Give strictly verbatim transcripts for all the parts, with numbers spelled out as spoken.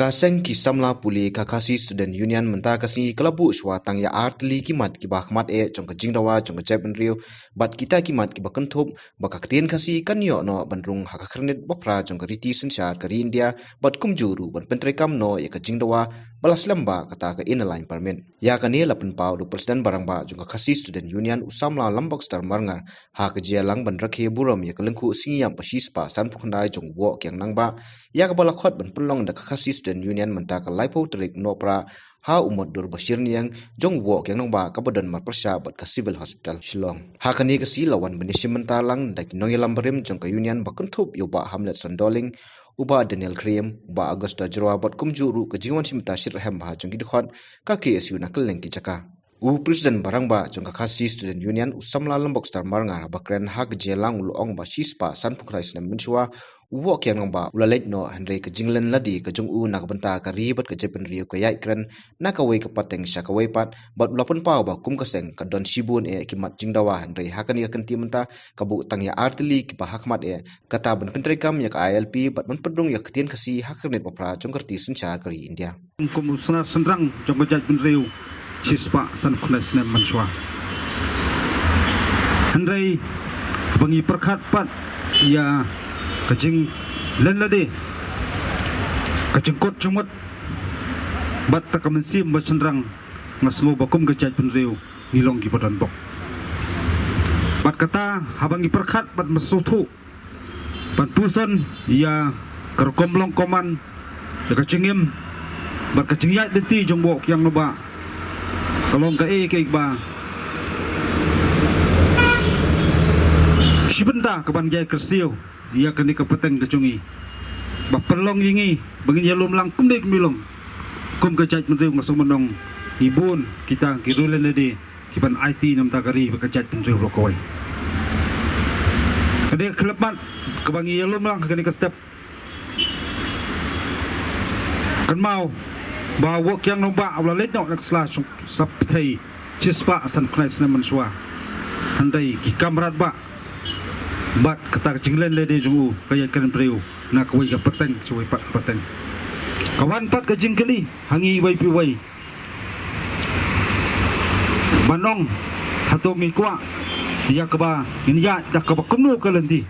Ka seng ki samla pule ka Khasi Student Union mynta ka sngi ka la buh shuwa tang ïa ar tylli ki mat kiba hakhmat eh jong ka jingdawa jong ka jaitbynriew bad kita ki mat kiba kynthup ba ka ktien Khasi kan ïoh noh ban rung ha ka khyrnit ba phra jong ka riti synshar ka ri India bad kumjuh ruh ban pyntreikam noh ïa ka jingdawa ba la slem ba kata ka Inner Line Permit. Ïa kane la pynpaw da u President ba rangbah jong ka Khasi Student Union u samla Lambok Star Marngar ha ka jingïalang ban rakhe burom ïa ka lyngkhuh sngi ïap ba shispah sanphew khyndai jong u Woh Kiang Nangbah, ïa kaba la khot ban pynlong da ka Khasi Student Union mynta ka laiphew tarik Nohprah ha u mot dur ba shyrniang jong u Woh Kiang Nangbah kaba don marpyrshah bad ka Civil Hospital Shillong. Ha kane ka sngi la wan ban ïashim bynta lang da ki nongïalam barim jong ka Union ba kynthup ïa u Bah Hamlet Sandoling, u Bah Daniel Khyriem, u Bah Augusto Jyrwa bad kumjuh ruh ka jingwan shim bynta shitrhem bha jong ki dkhot ka K S U na kylleng ki jaka. U President ba rangbah jong ka Khasi Student Union u samla Lambok Star Marngar haba kren ha ka jingïalang u la ong ba shispah sanphew khyndai snem mynshuwa u Woh Kiang Nangbah u la leit noh, hynrei ka jinglen lade ka jong u na ka bynta ka ri bad ka jaitbynriew ka ïaid kren na kawei ka pateng sha kawei pat bad u la pynpaw ba kum ka seng ka don shibun eh ki mat jingdawa, hynrei ha kane ka kynti mynta ka buh tang ïa ar tylli kiba hakhmat eh, kata ban pyntreikam ïa ka I L P bad ban pynrung ïa ka ktien Khasi ha ka khyrnit ba phra jong ka riti synshar ka ri India. Kum u snar shynrang jong ka jaitbynriew shispah sanphew khyndai snem mynshuwa. Hynrei haba ngi pyrkhat pat ïa ka jinglen lade, ka jingkut jingmut bad ta ka mynsiem ba shynrang, nga sngew ba kum ka jaitbynriew ngi long kiba don bok. Bad kata haba ngi pyrkhat bad mynsngewthuh ban puson ïa ka rukom long kumne, ïa ka jingim bad ka jingïaid lynti jong u Woh Kiang Nangbah, ka long kaei kaei ba shi bynta kaban ïai kyrsiew ïa kane ka pateng ka jong ngi, ba pynlong ïa ngi ba ngin ïalum lang kumne kumne long. Kum ka jaitbynriew nga sngew mynno ngi bun kita ki riewlynti kiban aiti na ka bynta ka ri bad ka jaitbynriew baroh kawei. Ka dei ka khyllipmat kaba ngi ïalum lang ha kane ka step. Kynmaw ba u Woh Kiang Nangbah u la leit noh na ka sla shong, sla pyrthei shispah sanphew khyndai snem mynshuwa. Hynrei ki kam radbah bad kata ka jinglen lade jong u ka ïaid kren briew na kawei ka pateng sha kawei pat ka pateng. Ka wan pat ka jingkylli ha ngi iwei pa iwei ban ong, hato ngi kwah ïa kaba ngin ïaid da kaba kumno ka lynti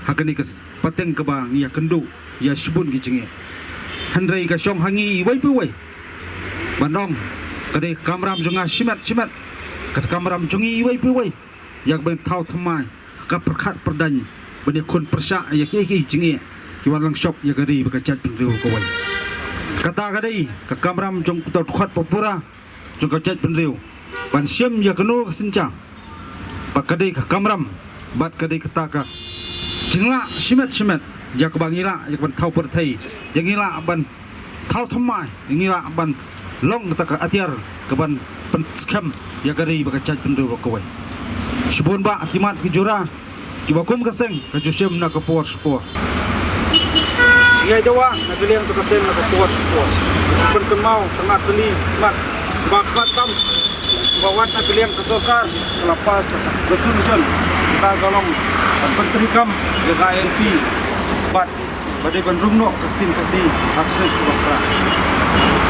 ha kane ka s-, pateng kaba ngi ïakynduh ïa shibun ki jingeh? Hynrei ka shong ha ngi iwei pa iwei ban ong, ka dei ka kamram jong nga shimet shimet, ka kamram jong ngi iwei pa iwei ïa kaba ngin thaw thymmai ha ka pyrkhat pyrdaiñ ban ïakhun pyrshah ïa kiei kiei ki jingeh ki wan lang shop ïa ka ri bad ka jaitbynriew kawei. Kata ka dei ka kamram jong uta u dkhot ba pura jong ka jaitbynriew ban shim ïa kano ka synshar. Bad ka dei ka kamram bad ka dei kata ka jinglah shimet shimet ïa kaba ngi lah ïa kaban thaw pyrthei, ïa ngi lah ban thaw thymmai, ïa ngi lah ban long kata ka atiar kaban pynskhem ïa ka ri bad ka jaitbynriew baroh kawei. Shibun bah ki mat ki jura kiba kum ka seng ka ju shim na ka por sha por. Jingïaid dawa na ka liang jong ka seng na ka por sha por. Shu pynkynmaw tang ar tylli ki mat kiba khmat tam kiba wad na ka liang ka sorkar, ka la pass ka resolution kata ka long ban pyntreikam ïa ka I L P bad ba dei ban rung noh ka ktien Khasi ha ka khyrnit kaba phra.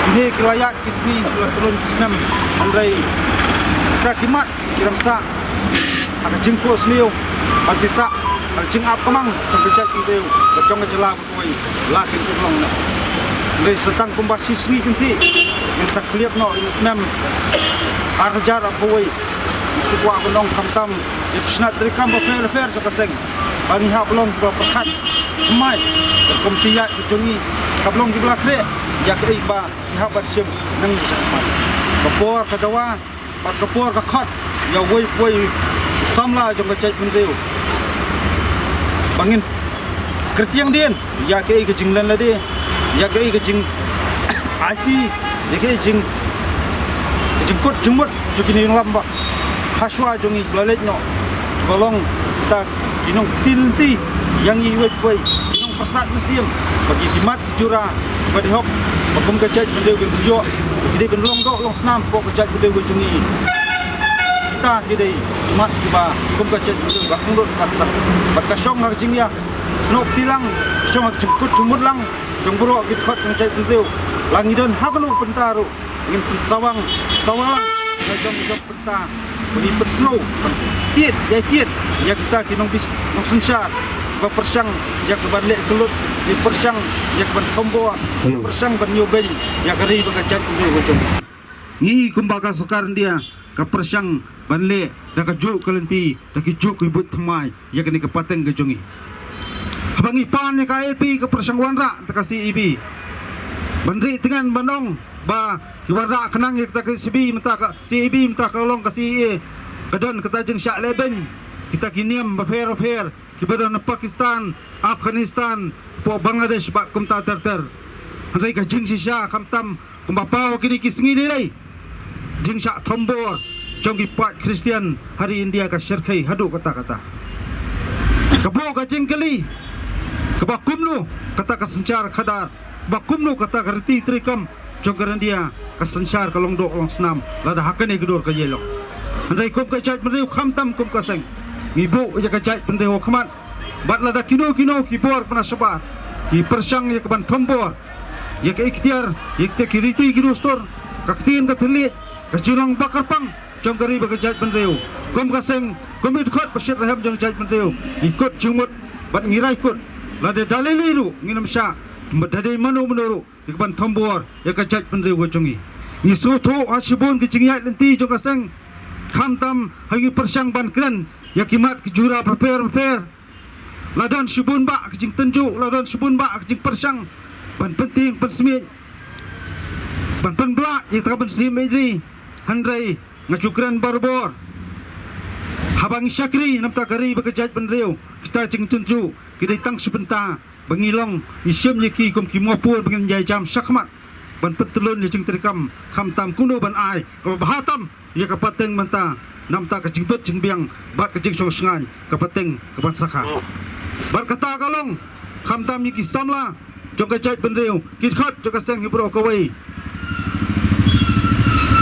Kine ki la ïaid ki sngi, ki la trun ki snem, hynrei kita ki mat ki dang sah ha ka jingphohsniew, ha ki sah ha ka jingap kmang jong ka jaitbynriew bad jong ka jylla baroh kawei, la kin urlong noh. Hynrei sa tang kumba shi sngi kynthih ngin sa khlieh noh ïa u snem ar hajar arphew wei. Ngi shu kwah ban ong khamtam ïa ki shnat treikam bapher bapher jong ka seng ba ngi hap long kiba pyrkhat thymmai. Ka kum ki ïaid ka jong ngi hap long kiba la khreh ïa kaei ba ngi hap ban shim nangne shakhmat. Ka por ka dawa bad ka por ka khot ïa uwei pa uwei u samla jong ka jaitbynriew ba ngin kyrtiang dien ïa kaei ka jinglen lade, ïa kaei ka jing aiti, ïa kaei jing, ka jingkut jingmut jong kine ki nongïalam ba hashwa jong ngi ba la leit noh, ba long kita ki nongkti lynti ïa ngi iwei pa iwei, ki nongpyrsad mynsiem, ba ki, ki mat ki jura ba dei hok ba kum ka jaitbynriew kin ïoh, ki dei ban long doh long snam hapoh ka jaitbynriew ka jong ngi. Kita ki dei ki mat kiba kum ka jaitbynriew ka angnud ka thrang bad ka shong ha ka jingïa Snoh kti lang, shong ha ka jingkut jingmut lang jong baroh ki dkhot jong jaitbynriew. La ngi don ha kano ka bynta ruh, ngin pynsawang, sawang lang na jong jong ka bynta ba ngi pynsngew, ban tied, ïai tied ïa kita ki nongbis nongsynshar ba pyrshang ïa ka ban leh kyllut, ba pyrshang ïa ka ban thombor, ba pyrshang ban ñiewbeiñ ïa ka ri bad ka jaitbynriew ka jong ngi. Ngi kumba ka sorkar India ka pyrshang ban leh da kajuh ka lynti, da kijuh ki buit thymmai ïa kane ka pateng ka jong ngi. Haba ngi pan ïa ka I L P ka pyrshang wanrah da ka C A B ban ri tyngen ban ong ba ki wanrah khnang ïa kata ka C A B mynta ka C A B mynta ka long ka C A A, ka don kata jingshah lehbeiñ, kita ki niam bapher bapher kiba don na Pakistan, Afghanistan, hapoh Bangladesh bad kumta ter ter. Hynrei ka jingshisha khamtam kumba paw kine ki sngi lei lei, jingshah thombor jong ki paid Khristan ha ri India ka shyrkhei haduh katta katta. Ka buh ka jingkylli kaba kumno kata ka synshar khadar, ba kumno kata ka riti treikam jong ka ri India ka synshar ka long doh long snam lada ha kane ka dur ka ïai long. Hynrei kum ka jaitbynriew khamtam kum ka seng, ngi buh ïa ka jaitbynriew ha khmat. Bad lada kino kino ki bor ba na shabar ki pyrshang ïa ka ban thombor ïa ka iktiar, ïa kita ki riti ki dustur, ka ktien ka thylliej, ka jinglong ba kyrpang jong ka ri bad ka jaitbynriew, kum ka seng, kum ki dkhot ba shitrhem jong ka jaitbynriew, ngi kut jingmut bad ngi rai kut, lada da lei lei ruh ngin ym shah, bad da dei mano mano ruh ïa ka ban thombor ïa ka jaitbynriew ka jong ngi. Ngi sngewthuh ha shibun ki jingïaid lynti jong ka seng, khamtam ha ngi pyrshang ban kren ïa ki mat ki jura bapher bapher. La don shibun bah ki jingtynjuh, la don shibun bah ki jingpyrshang ban pyntieng pynsmiej, ban pynblah ïa ka ban sim ïa ri. Hynrei nga ju kren barabor, haba ngi shakri na bynta ka ri bad ka jaitbynriew, kita ki jingtynjuh ki dei tang sha bynta ba ngi long, ngi shim ïa ki kum ki mawpud ba ngin ïai jam shakhmat ban pyntyllun ïa jingtreikam, khamtam kumno ban ai kaba bha tam ïa ka pateng mynta na bynta ka jingbit jingbiang bad ka jingshong shngaiñ ka pateng ka ban sakha. Bad kata ka long khamtam ïa ki samla jong ka jaitbynriew, ki dkhot jong ka seng hi baroh kawei.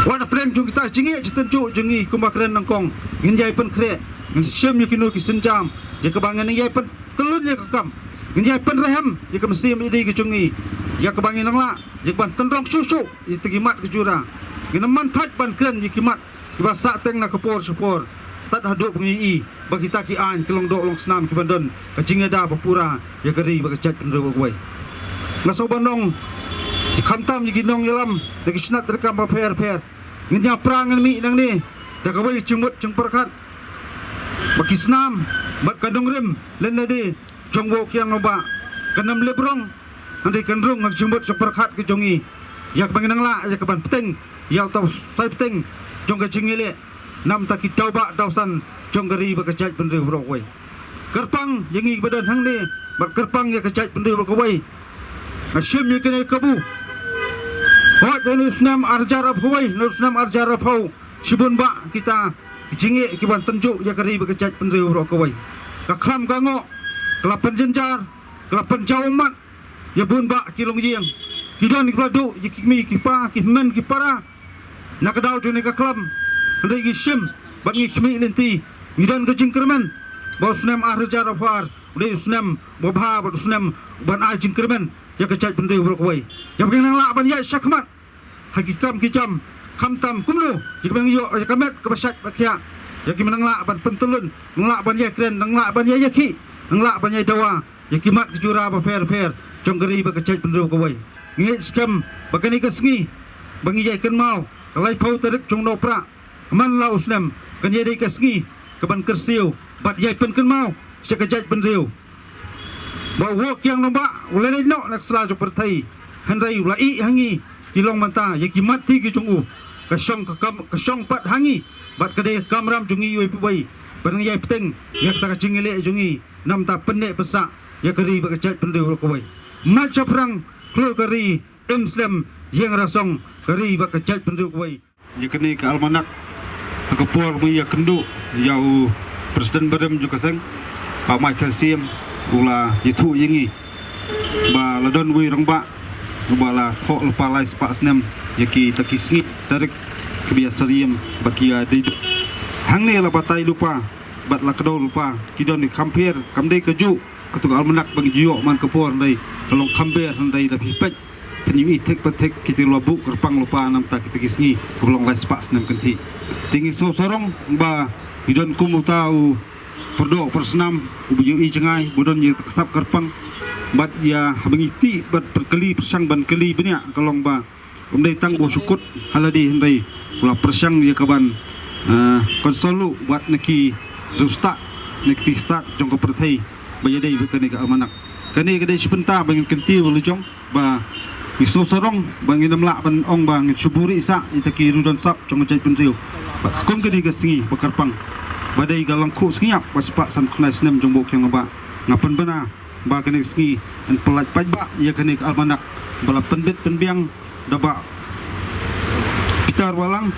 Wat hapdeng jong kita ki jingeh jingtynjuh jong ngi kumba kren nyngkong, ngin ïai pynkhreh, ngin shim ïa kino ki sienjam ïa kaba ngin ïai pyn tyllun ïa ka kam, ngin ïai pynrhem ïa ka mynsiem ïa dei ka jong ngi, ïa kaba ngin nang lah ïa ka ban tynrong shuh shuh ïa kita ki mat ki jura. Ngin ym man thait ban kren ïa ki mat kiba sahteng na ka por sha por, tad haduh ba ngi i ba kita ki aiñ ki long doh long snam kiban don ka jingïada ba pura ïa ka ri bad ka jaitbynriew kawei. Nga sngewbha ban ong, khamtam ïa ki nongïalam na ki shnat treikam bapher bapher, ngin ïa pra ngin mih nangne da kawei ka jingmut jingpyrkhat ba ki snam bad ka nongrim lane lade jong u Wokïang Rangbah kan ym lip rong, hynrei kan rung ha ka jingmut jingpyrkhat ka jong ngi, ïa kaba ngin nang lah ïa ka ban bteng ïa uta u sai bteng jong ka jingïaleh na bynta ki dawbah dawsan jong ka ri bad ka jaitbynriew baroh kawei. Kyrpang ïa ngi kiba don hangne bad kyrpang ïa ka jaitbynriew baroh kawei. Nga shim ïa kane kabu, hooid, ha une u snem ar hajar arphew wei, ha une u snem ar hajar arphew, shibun bah kita ki jingeh kiban tynjuh ïa ka ri bad ka jaitbynriew baroh kawei. Ka khlam ka ngoh ka la pynjynjar, ka la pynjaw ummat ïa bun bah ki longïing. Ki don kiba la duh ïa ki kmie ki kpa, ki hynmen ki para na ka daw jong kane ka khlam. Hynrei ngi shim bad ngi khmih lynti, ngi don ka jingkyrmen ba u snem ar hajar arphew ar u dei u snem ba bha bad u snem ban ai jingkyrmen ïa ka jaitbynriew baroh kawei, ïa ba ngin nang lah ban ïaid shakhmat ha ki kam ki jam, khamtam kumno ïa kiba nang ïoh ïa ka met kaba shait ba khiah, ïa kiba nang lah ban pyntyllun, nang lah ban ïai kren, nang lah ban ïai ïakhih, nang lah ban ïai dawa ïa ki mat ki jura bapher bapher jong ka ri bad ka jaitbynriew kawei. Ngi ngeit skhem ba kane ka sngi ba ngi ïai kynmaw, ka laiphew tarik jong u Nohprah, man la u snem, kan ïa dei ka sngi kaban kyrsiew bad ïai pynkynmaw sha ka jaitbynriew ba u Wokïang Rangbah u la leit noh na ka sla jong ka pyrthei, hynrei u la ïeh ha ngi ki long mynta ïa ki mat ti ki jong u. Ka shong ka kam, ka shong pat ha ngi bad ka dei ka kamram jong ngi uwei pa uwei ban ïai bteng ïa kata ka jingïaleh jong ngi na bynta pynneh pynsah ïa ka ri bad ka jaitbynriew baroh kawei. Mait shaphrang khlur ka ri, im slem ïeng rasong ka ri bad ka jaitbynriew kawei. Ïa kane ka almanak ha ka por ba ïakynduh ïa u President barim jong ka seng, Bah Michael Syiem, u la ïathuh ïa ngi ba la don uwei u rangbah uba la thoh lypa lai spah snem ïa kita ki sngi tarik kiba ïa syriem ba ki ïa dei. Hangne la batai lypa bad la kdew lypa, ki don ki kham pher, kam dei kajuh Katu ka almanak ba ngi ju ïoh man ka por hynrei ka long kham ber, hynrei lada phi peit phin ïohi thik pa thik kita ki la buh kyrpang lypa namar kita ki sngi kaba long lai spah snem kynthih. Te ngi sngew sarong ba ngi don kum uta u pyrdoh pyrsnam uba ïohi jngai, ba don ïa ka sap kyrpang. Bad ïa haba ngi tih bad pyrkylli pyrshang ban kylli bniah ka long ba um dei tang ba u shu kut ha lade hynrei u la pyrshang ïa ka ban, eh, konsol u bad na ki riewstad, na ki stad jong ka pyrthei ba ïadei bad kane ka almanak. Kane ka dei shi bynta ba ngin kyntiew la jong ba ngi sngew sarong ba ngin ym lah ban ong ba ngin shu buhrieh sah ïa kita ki riewdonsap jong ka jaitbynriew. Bad kum kane ka sngi ba kyrpang ba dei ka lyngkhuh sngi ïap ba spah san khyndai snem jong ba u kiang ba nga pynbna ba kane ka sngi yn pyllait paidbah ïa kane ka almanak ba la pynbit pynbiang da Bah Peter Wahlang.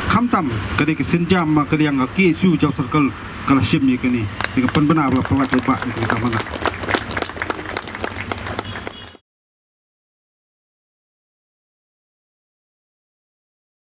Khamtam ka dei ka sienjam ba ka liang ka K S U Jaw Circle ka la shim ïa kane. Te nga pynbna ba la pyllait paidbah ïa kane ka almanak.